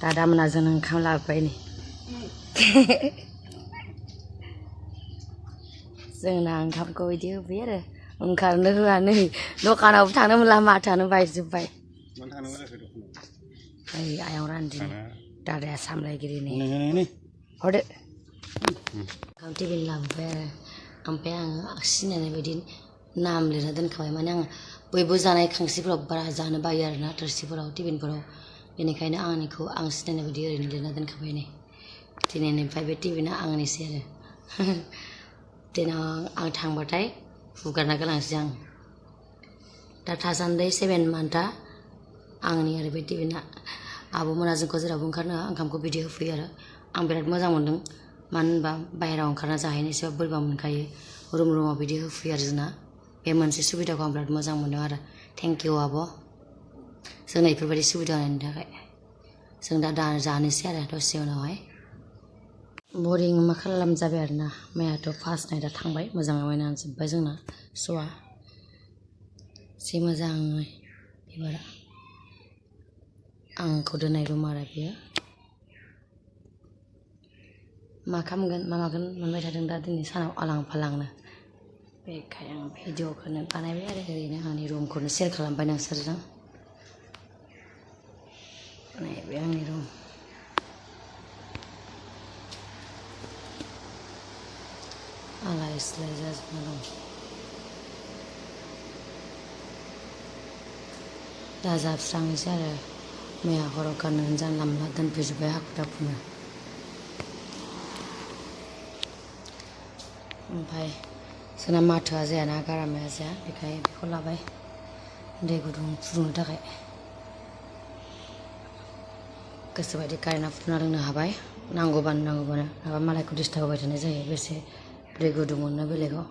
Tada mana जों ओंखाम लाबोबाय नै जोंना ओंखामखौ बिदि होबाय आरो ओंखारनो होआ नै दखानावबो थांनो मोनला माथोआनो बायजोब्बाय आयं रानदिनि दादाया सामलायगिरि नै हरदो ओंखाम टिफिन लाबोबाय आरो ओमफ्राय आङो सिनायनाय बायदि नाम लिरना दोनखाबाय माने आङो बयबो जानाय खांसिफोराव बारा जानो बायो आरोना थोरसिफोराव टिफिनफोराव बेनिखायनो आंनिखौ आं सिनायनाय बायदि ओरैनो लिरना दोनखाबाय नै दिनैनिफ्राय बे टिफिना आंनिसै आरो देनां आं थांबाथाय हुगारना गालांसै आं दा थासान्दि 7 मान्थआ आंनि आरो बे टिफिना आब'मोना जोंखौ जेरावबो ओंखारनो ओंखामखौ बिदि होफैयो आरो आं बिराद मोजां मोन्दों मानो होनबा बाहेरायाव ओंखारना जाहैनो एसेबाबो बोरैबा मोनखायो रुमाव बिदि होफैयो आरो जोंना बे मोनसे सुबिदाखौ आं बिराद मोजां मोनदों आरो थेंक इउ आब' जोंना बेफोरबायदि सुबिदा होनायनि थाखाय जों दा जानोसै आरो दसे उनावहाय बरिं मा खालाम जाबाय आरोना मैयाथ' फार्स्ट नाइटआ थांबाय मोजाङै नायनानै जोब्बाय जोंना श'आ एसे मोजाङै एबार आंखौ दोननाय रुम आरो बेयो मा खालामगोन मा मागोन मोनबाय थादों दा दिनै सानाव आलां फालांनो बेखाय आं भिडिअखौनो बानायबाय आरो ओरैनो आंनि रुमखौनो सेयार खालामबाय नोंसोरजों नैबे आंनि रुम आलाय सिलाय जाजोबना दं दा जाबस्रांनोसै आरो मैया हराव गाननो जानला मोनला दोनफैजोब्बाय हाखु दाखुनो ओमफ्राय जोंना माथोआ जायाना गारामाया जाया बेखाय बेखौ लाबाय दै गुदुं फुदुंनो थाखाय गोसोबायदि कारेन्टआ फुदुंना लोंनो हाबाय नांगौबानो नङाबा मालायखौ डिस्टार्ब होबाय थानाय जायो बेसे दै गुदुं मोननो बेलेगाव